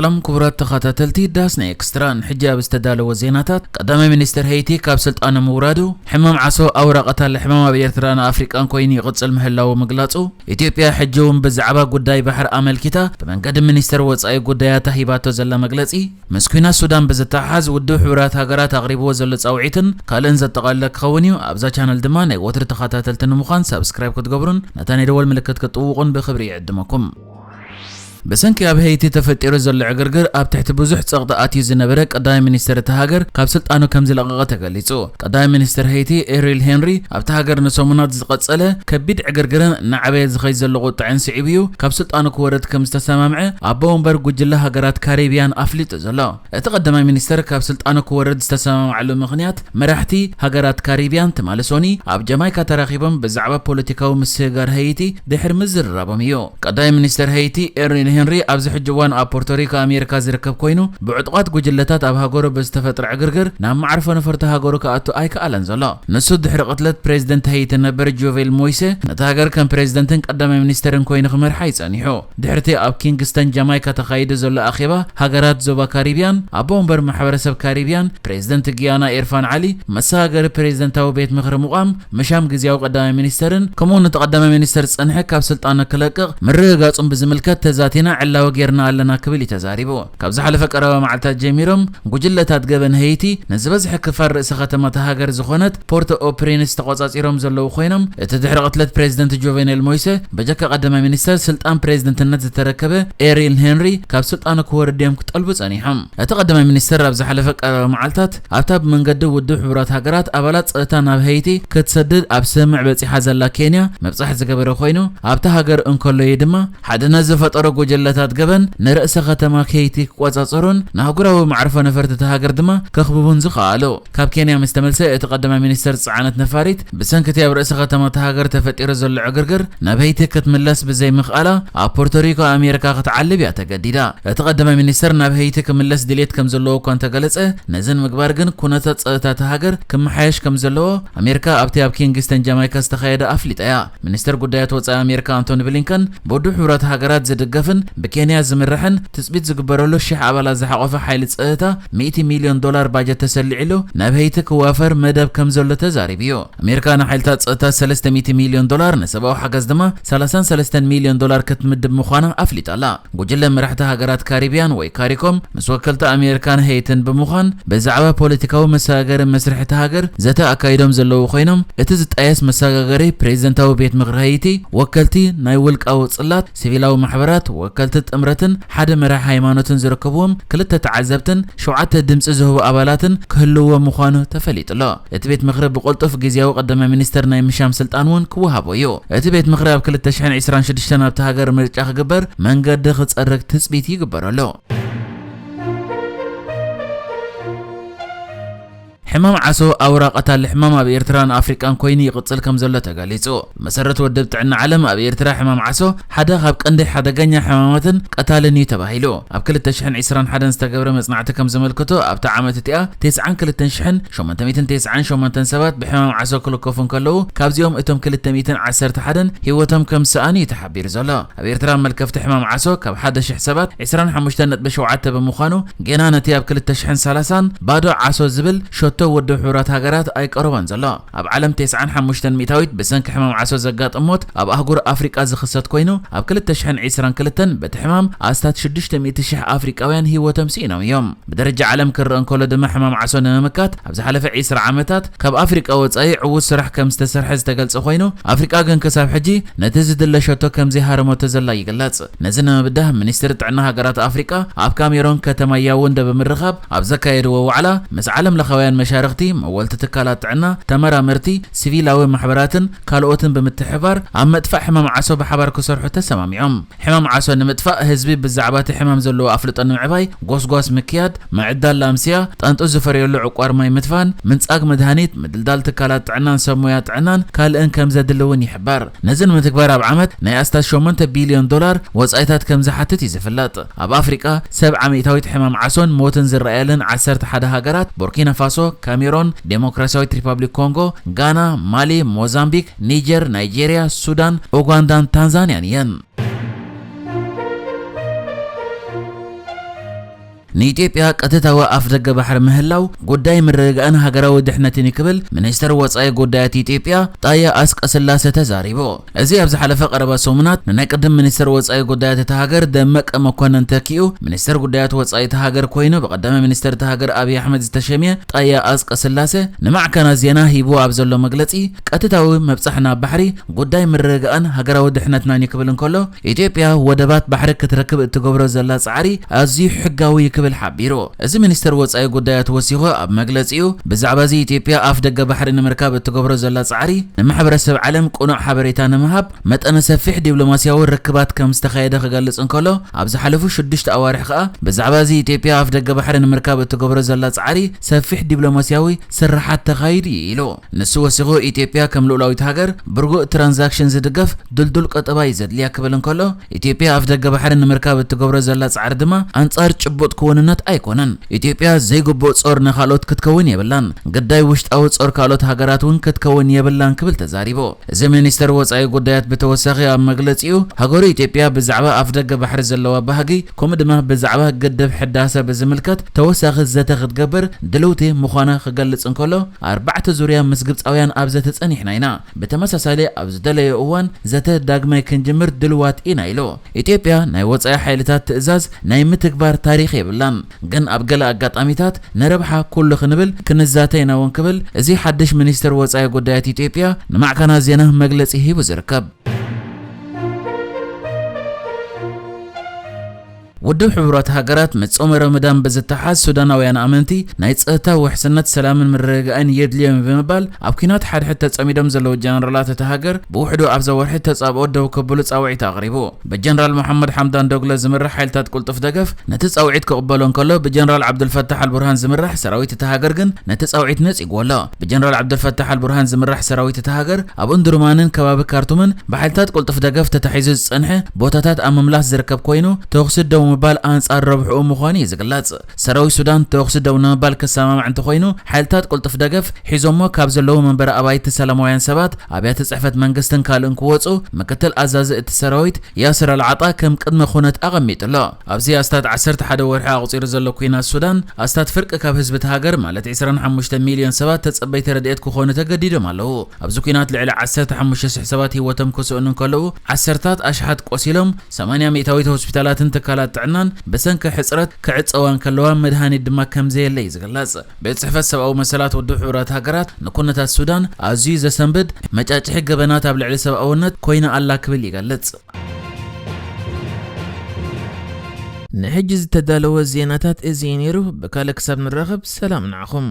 ሰላም ክቡራት ተኸታተልቲ ዳስና ኤክስትራ፣ ንሕጂ ኣብ ዝተዳለወ ዜናታት፣ ቀዳማይ ሚኒስትር ሄይቲ ካብ ስልጣኑ ምውራዱ፣ ሕማም ዓሶ ኣውራ ቀታሊ ሕማም ኣብ ኤርትራን ኣፍሪቃን ኮይኑ ይቕጽል ምህላዉ ምግላጹ፣ ኢትዮጵያ ሕጂ እውን ብዛዕባ ጉዳይ ባሕሪ ኣመልኪታ ብመንገዲ ሚኒስትር ወጻኢ ጉዳያታ ሂባቶ ዘላ መግለጺ፣ ምስ ኲናት ሱዳን ብዝተሓሓዝ ውድብ ሕቡራት ሃገራት ኣቕሪብዎ ዘሎ ጻውዒትን ካልእን ዘጠቓለለ ክኸውን እዩ። ኣብዛ ቻነል ድማ ናይ ወትሪ ተኸታተልቲ ንምዃን ሳብስክራይብ ክትገብሩን ነታ ናይ ደወል ምልክት ክትጥውቑን ብኽብሪ ይዕድመኩም። ብሰንኪ ኣብ ሄይቲ ተፈጢሩ ዘሎ ዕግርግር ኣብ ትሕቲ ብዙሕ ጸቕጢ ኣትዩ ዝነበረ ቀዳማይ ሚኒስትር እታ ሃገር ካብ ስልጣኑ ከም ዝለቐቐ ተገሊጹ። ቀዳማይ ሚኒስትር ሄይቲ ኤሪል ሄንሪ ኣብታ ሃገር ንሰሙናት ዝቐጸለ ከቢድ ዕግርግርን እናዓበየ ዝኸይድ ዘሎ ቁጥዐን ስዒቡ እዩ ካብ ስልጣኑ ክወርድ ከም ዝተሰማምዐ ኣቦ ወንበር ጉጅለ ሃገራት ካሪብያን ኣፍሊጡ ዘሎ። እቲ ቀዳማይ ሚኒስተር ካብ ስልጣኑ ክወርድ ዝተሰማምዓሉ ምኽንያት፣ መራሕቲ ሃገራት ካሪብያን ትማሊ ሶኒ ኣብ ጃማይካ ተራኺቦም ብዛዕባ ፖለቲካዊ ምስግጋር ሄይቲ ድሕሪ ምዝርራቦም እዩ። ቀዳማይ ሚኒስተር ሄይቲ ኤሪል ሄንሪ ኣብዚ ሕጂ እዋን ኣብ ፖርቶሪኮ ኣሜሪካ ዝርከብ ኮይኑ፣ ብዕጡቓት ጉጅለታት ኣብ ሃገሩ ብዝተፈጥረ ዕግርግር ናብ መዓርፎ ነፈርቲ ሃገሩ ክኣቱ ኣይከኣለን ዘሎ። ንሱ ድሕሪ ቅትለት ፕሬዚደንት ሄይቲ ነበር ጆቬል ሞይሰ፣ ነታ ሃገር ከም ፕሬዚደንትን ቀዳማይ ሚኒስተርን ኮይኑ ክመርሓ እዩ ጸኒሑ። ድሕሪቲ ኣብ ኪንግስተን ጃማይካ ተኻይዱ ዘሎ ኣኼባ ሃገራት ዞባ ካሪብያን፣ ኣቦ ወንበር ማሕበረሰብ ካሪብያን፣ ፕሬዚደንት ጊያና ኤርፋን ዓሊ፣ መሰጋገሪ ፕሬዚደንታዊ ቤት ምኽሪ ምቋም፣ ምሻም ግዝያዊ ቀዳማይ ሚኒስተርን፣ ከምኡ እውን እቲ ቀዳማይ ሚኒስተር ጸንሐ ካብ ስልጣኑ ክለቅቕ ምርግጋጹን ብዝምልከት ተዛቲና ዕላዊ ጌርና ኣለና ክብል እዩ ተዛሪቡ። ካብ ዝሓለፈ ቀረባ መዓልታት ጀሚሮም፣ ጉጅለታት ገበን ሄይቲ ንዝበዝሐ ክፋል ርእሰ ከተማ እታ ሃገር ዝኾነት ፖርት ኦ ፕሪንስ ተቖጻጺሮም ዘለዉ ኮይኖም፣ እቲ ድሕሪ ቅትለት ፕሬዚደንት ጆቬኔል ሞይሰ፣ በጀካ ቀዳማይ ሚኒስተር ስልጣን ፕሬዚደንትነት ዝተረከበ ኤሪል ሄንሪ ካብ ስልጣኑ ክወርድ እዮም ክጠልቡ ጸኒሖም። እቲ ቀዳማይ ሚኒስተር ኣብ ዝሓለፈ ቀረባ መዓልታት ኣብታ ብመንገዲ ውድብ ሕቡራት ሃገራት ኣባላት ጸጥታ ናብ ሄይቲ ክትሰድድ ኣብ ስምምዕ በጺሓ ዘላ ኬንያ ምብጻሕ ዝገበረ ኮይኑ፣ ኣብታ ሃገር እንከሎ እዩ ድማ ሓድነት ዝፈጠሩ ጉጅለታት ገበን ንርእሰ ከተማ ሄይቲ ክቆጻጸሩን ንኣህጉራዊ መዕርፎ ነፈርቲ እታ ሃገር ድማ ከኽብቡን ዝኸኣሉ። ካብ ኬንያ ምስ ተመልሰ፣ እቲ ቀዳማይ ሚኒስተር ዝጸዓነት ነፋሪት ብሰንኪ እቲ ኣብ ርእሰ ከተማ እታ ሃገር ተፈጢሩ ዘሎ ዕግርግር ናብ ሄይቲ ክትምለስ ብዘይምኽኣላ፣ ኣብ ፖርቶሪኮ ኣሜሪካ ክትዓልብ እያ ተገዲዳ። እቲ ቀዳማይ ሚኒስተር ናብ ሄይቲ ክምለስ ድሌት ከም ዘለዎ እኳ እንተገለጸ፣ ነዚ ንምግባር ግን ኩነታት ጸጥታ እታ ሃገር ክመሓየሽ ከም ዘለዎ ኣሜሪካ ኣብቲ ኣብ ኪንግስተን ጃማይካ ዝተኻየደ ኣፍሊጣ እያ። ሚኒስተር ጉዳያት ወጻኢ ኣሜሪካ ኣንቶኒ ብሊንከን፣ ብውድብ ሕቡራት ሃገራት ዝድገፍን ብኬንያ ዝምርሕን ትጽቢት ዝግበረሉ ሽሕ ኣባላት ዝሓቖፈ ሓይሊ ጸጥታ፣ ሚእቲ ሚልዮን ዶላር ባጀት ተሰሊዕሉ ናብ ሄይቲ ክዋፈር መደብ ከም ዘሎ ተዛሪቡ እዩ። ኣሜሪካ ንሓይልታት ጸጥታ ሰለስተ ሚእቲ ሚልዮን ዶላር፣ ንሰብኣዊ ሓገዝ ድማ ሰላሳን ሰለስተን ሚልዮን ዶላር ክትምድብ ምዃና ኣፍሊጣ ኣላ። ጉጅለ መራሕቲ ሃገራት ካሪብያን ወይ ካሪኮም ምስ ወከልቲ ኣሜሪካን ሄይትን ብምዃን ብዛዕባ ፖለቲካዊ መሰጋገሪ መስርሕ እታ ሃገር ዘተ ኣካይዶም ዘለዉ ኮይኖም፣ እቲ ዝጣየስ መሰጋገሪ ፕሬዚደንታዊ ቤት ምኽሪ ሄይቲ፣ ወከልቲ ናይ ውልቃዊ ጽላት፣ ሲቪላዊ ማሕበራት፣ ወከልቲ ጥምረትን ሓደ መራሒ ሃይማኖትን ዝርከብዎም ክልተ ተዓዘብትን ሸውዓተ ድምጺ ዝህቡ ኣባላትን ክህልውዎ ምዃኑ ተፈሊጡ ኣሎ። እቲ ቤት ምኽሪ ብቕልጡፍ ግዝያዊ ቀዳማይ ሚኒስተር ናይ ምሻም ስልጣን እውን ክወሃቦ እዩ። እቲ ቤት ምኽሪ ኣብ ክልተ ሽሕን ዕስራን ሽዱሽተን ኣብታ ሃገር ምርጫ ክግበር መንገዲ ክጸርግ ትጽቢት ይግበረሉ። ሕማም ዓሶ ኣውራ ቀታሊ ሕማም ኣብ ኤርትራን ኣፍሪቃን ኮይኑ ይቕጽል ከም ዘሎ ተገሊጹ። ብመሰረት ውድብ ጥዕና ዓለም ኣብ ኤርትራ ሕማም ዓሶ ሓደ ካብ ቀንዲ ሓደገኛ ሕማማትን ቀታልን እዩ ተባሂሉ። ኣብ ክልተ ሽሕን ዕስራን ሓደን ዝተገብረ መጽናዕቲ ከም ዘመልክቶ ኣብታ ዓመት እቲኣ ተስዓን ክልተን ሽሕን ሸሞንተ ሚእትን ተስዓን ሸሞንተን ሰባት ብሕማም ዓሶ ክልከፉ እንከለዉ ካብዚኦም እቶም ክልተ ሚእትን ዓሰርተ ሓደን ህይወቶም ከም ዝሰኣኑ እዩ ተሓቢሩ ዘሎ። ኣብ ኤርትራ መልከፍቲ ሕማም ዓሶ ካብ ሓደ ሽሕ ሰባት ዕስራን ሓሙሽተን ነጥቢ ሸውዓተ ብምዃኑ ጌና ነቲ ኣብ ክልተ ሽሕን ሰላሳን ባዶ ዓሶ ዝብል ሸቶ ውድብ ሕቡራት ሃገራት ኣይቀረቦን ዘሎ። ኣብ ዓለም ተስዓን ሓሙሽተን ሚእታዊት ብሰንኪ ሕማም ዓሶ ዘጋጥም ሞት ኣብ ኣህጉር ኣፍሪቃ ዝኽሰት ኮይኑ፣ ኣብ ክልተ ሽሕን ዕስራን ክልተን በቲ ሕማም ኣስታት ሽዱሽተ ሚእቲ ሽሕ ኣፍሪቃውያን ህይወቶም ስኢኖም እዮም። ብደረጃ ዓለም ክረአ እንከሎ ድማ ሕማም ዓሶ ንምምካት ኣብ ዝሓለፈ ዕስራ ዓመታት ካብ ኣፍሪቃ ወጻኢ ዕዉት ስራሕ ከም ዝተሰርሐ ዝተገልጸ ኮይኑ፣ ኣፍሪቃ ግን ክሳብ ሕጂ ነቲ ዝድለ ሸቶ ከም ዘይሃረመቶ ዘላ ይግለጽ። ነዚ ንምብዳህ ሚኒስትሪ ጥዕና ሃገራት ኣፍሪቃ ኣብ ካሜሮን ከተማ ያውንደ ብምርኻብ ኣብ ዘካየድዎ ዋዕላ ምስ ዓለም ለኻውያን መሻርኽቲ፣ መወልቲ ትካላት ጥዕና፣ ተመራመርቲ፣ ሲቪላዊ ማሕበራትን ካልኦትን ብምትሕብባር ኣብ ምጥፋእ ሕማም ዓሶ ብሓባር ክሰርሑ ተሰማሚዖም። ሕማም ዓሶ ንምጥፋእ ህዝቢ ብዛዕባ እቲ ሕማም ዘለዎ ኣፍልጦ ንምዕባይ ጎስጓስ ምክያድ፣ ምዕዳል ላምስያ፣ ጣንጡ ዝፈርየሉ ዕቋር ማይ ምትፋን፣ ምንጻግ መድሃኒት፣ ምድልዳል ትካላት ጥዕናን ሰብ ሞያ ጥዕናን ካልእን ከም ዘድሊ እውን ይሕበር። ነዚ ንምትግባር ኣብ ዓመት ናይ ኣስታት ሸሞንተ ቢልዮን ዶላር ወጻኢታት ከም ዝሓትት እዩ ዝፍለጥ። ኣብ ኣፍሪቃ ሰብዓ ሚእታዊት ሕማም ዓሶን ሞትን ዝረኣየለን ዓሰርተ ሓደ ሃገራት ቡርኪና ፋሶ፣ ካሜሮን፣ ዴሞክራሲያዊት ሪፓብሊክ ኮንጎ፣ ጋና፣ ማሊ፣ ሞዛምቢክ፣ ኒጀር፣ ናይጄርያ፣ ሱዳን፣ ኡጋንዳን ታንዛንያን እየን። ንኢትዮጵያ ቀጥታዊ ኣፍደገ ባሕሪ ምህላው ጉዳይ ምርግጋእን ሃገራዊ ድሕነትን እዩ ክብል ሚኒስትር ወጻኢ ጉዳያት ኢትዮጵያ ጣየ ኣስቀስላሴ ተዛሪቡ። እዚ ኣብ ዝሓለፈ ቀረባ ሰሙናት ንናይ ቅድም ሚኒስትር ወጻኢ ጉዳያት እታ ሃገር ደመቀ መኮነን ተኪኡ ሚኒስትር ጉዳያት ወጻኢ እታ ሃገር ኮይኑ ብቀዳማይ ሚኒስትር እታ ሃገር ኣብይ ኣሕመድ ዝተሸምየ ጣየ ኣስቀስላሴ ንማዕከናት ዜና ሂቡ ኣብ ዘሎ መግለጺ፣ ቀጥታዊ መብጻሕ ናብ ባሕሪ ጉዳይ ምርግጋእን ሃገራዊ ድሕነትናን እዩ ክብል እንከሎ፣ ኢትዮጵያ ወደባት ባሕሪ ክትረክብ እትገብሮ ዘላ ጻዕሪ ኣዝዩ ሕጋዊ እዩ ክብል ሓቢሩ። እዚ ሚኒስትር ወጻኢ ጉዳያት ወሲኹ ኣብ መግለጺኡ፣ ብዛዕባ እዚ ኢትዮጵያ ኣፍ ደገ ባሕሪ ንምርካብ እትገብሮ ዘላ ጻዕሪ ንማሕበረሰብ ዓለም ቅኑዕ ሓበሬታ ንምሃብ መጠነ ሰፊሕ ዲፕሎማስያዊ ርክባት ከም ዝተኻየደ ክገልጽ እንከሎ፣ ኣብ ዝሓለፉ ሽዱሽተ ኣዋርሕ ከኣ ብዛዕባ እዚ ኢትዮጵያ ኣፍ ደገ ባሕሪ ንምርካብ እትገብሮ ዘላ ጻዕሪ ሰፊሕ ዲፕሎማስያዊ ስርሓት ተኻይዱ እዩ ኢሉ። ንሱ ወሲኹ፣ ኢትዮጵያ ከም ልኡላዊት ሃገር ብርጉእ ትራንዛክሽን ዝድገፍ ድልዱል ቀጠባ እዩ ዘድልያ ክብል እንከሎ፣ ኢትዮጵያ ኣፍ ደገ ባሕሪ ንምርካብ እትገብሮ ዘላ ጻዕሪ ድማ ኣንጻር ጭቡጥ ክውንነት ኣይኮነን። ኢትዮጵያ ዘይግቡእ ጾር ንኻልኦት ክትከውን የብላን። ግዳይ ውሽጣዊ ጾር ካልኦት ሃገራት እውን ክትከውን የብላን ክብል ተዛሪቡ። እዚ ሚኒስተር ወጻኢ ጉዳያት ብተወሳኺ ኣብ መግለጺኡ፣ ሃገሩ ኢትዮጵያ ብዛዕባ ኣፍ ደገ ባሕሪ ዘለዋ ባህጊ፣ ከምኡ ድማ ብዛዕባ ግድብ ሕዳሰ ብዝምልከት ተወሳኺ ዘተ ክትገብር ድልውቲ ምዃና ክገልጽ እንከሎ፣ ኣርባዕተ ዙርያ ምስ ግብጻውያን ኣብ ዘተ ጸኒሕና ኢና። ብተመሳሳሊ ኣብ ዝደለዮ እዋን ዘተ ዳግማይ ክንጅምር ድልዋት ኢና ኢሉ። ኢትዮጵያ ናይ ወጻኢ ሓይልታት ትእዛዝ ናይ ምትግባር ታሪኽ የብላን፣ ግን ኣብ ገለ ኣጋጣሚታት ንረብሓ ኩሉ ክንብል ክንዛተ ኢና እውን ክብል እዚ ሓድሽ ሚኒስትር ወጻኢ ጉዳያት ኢትዮጵያ ንማዕከናት ዜና መግለጺ ሂቡ ዝርከብ። ውድብ ሕቡራት ሃገራት ምስ ጾመ ረመዳን ብዝተሓዝ ሱዳናውያን ኣመንቲ ናይ ጸጥታ ውሕስነት ሰላምን ምርግጋእን የድልዮም ብምባል ኣብ ኲናት ሓድሕድ ተጸሚዶም ዘለዉ ጀነራላት እታ ሃገር ብውሕዱ ኣብዛ ወርሒ ተጻብኦ ደው ከብሉ ጻውዒት ኣቕሪቡ። ብጀነራል መሓመድ ሓምዳን ዶግሎ ዝምራሕ ሓይልታት ቅልጡፍ ደገፍ ነቲ ጻውዒት ክቕበሎ እንከሎ ብጀነራል ዓብዱልፈታሕ ኣልቡርሃን ዝምራሕ ሰራዊት እታ ሃገር ግን ነቲ ጻውዒት ነጺግዎ ኣሎ። ብጀነራል ዓብዱልፈታሕ ኣልቡርሃን ዝምራሕ ሰራዊት እታ ሃገር ኣብ እንዱርማንን ከባቢ ካርቱምን ብሓይልታት ቅልጡፍ ደገፍ ተታሒዙ ዝጸንሐ ቦታታት ኣብ ምምላስ ዝርከብ ኮይኑ፣ ተኹሲ ደው ምባል ኣንጻር ረብሕኡ ምዃኑ እዩ ዝግለጽ። ሰራዊት ሱዳን ተኹሲ ደው ንምባል ክሰማማዕ እንተኾይኑ፣ ሓይልታት ቅልጡፍ ደገፍ ሒዞሞ ካብ ዘለዉ መንበሪ ኣባይቲ ሰላማውያን ሰባት፣ ኣብያተ ጽሕፈት መንግስትን ካልእን ክወጹ ምክትል ኣዛዚ እቲ ሰራዊት ያስር ኣልዓጣ ከም ቅድመ ኩነት ኣቐሚጡ ኣሎ። ኣብዚ ኣስታት ዓሰርተ ሓደ ወርሒ ኣቑጺሩ ዘሎ ኲናት ሱዳን፣ ኣስታት ፍርቂ ካብ ህዝቢ እቲ ሃገር፣ ማለት ዕስራን ሓሙሽተ ሚልዮን ሰባት ተጸበይቲ ረድኤት ክኾኑ ተገዲዶም ኣለዉ። ኣብዚ ኲናት ልዕሊ ዓሰርተ ሓሙሽተ ሽሕ ሰባት ህይወቶም ክስእኑ እንከለዉ፣ ዓሰርታት ኣሽሓት ቆሲሎም፣ ሰማንያ ሚእታዊት ሆስፒታላትን ትካላት ጥዕናን ብሰንኪ ሕጽረት ክዕጸዋ እንከለዋ፣ መድሃኒት ድማ ከም ዘየለ እዩ ዝግለጽ። ቤት ጽሕፈት ሰብኣዊ መሰላት ውድብ ሕቡራት ሃገራት ንኩነታት ሱዳን ኣዝዩ ዘሰንብድ መጫጭሒ ገበናት ኣብ ልዕሊ ሰብኣውነት ኮይና ኣላ ክብል ይገልጽ። ንሕጂ ዝተዳለወ ዜናታት እዚ እዩ ነይሩ። ብካልእ ክሳብ ንራኸብ ሰላም ንዓኹም።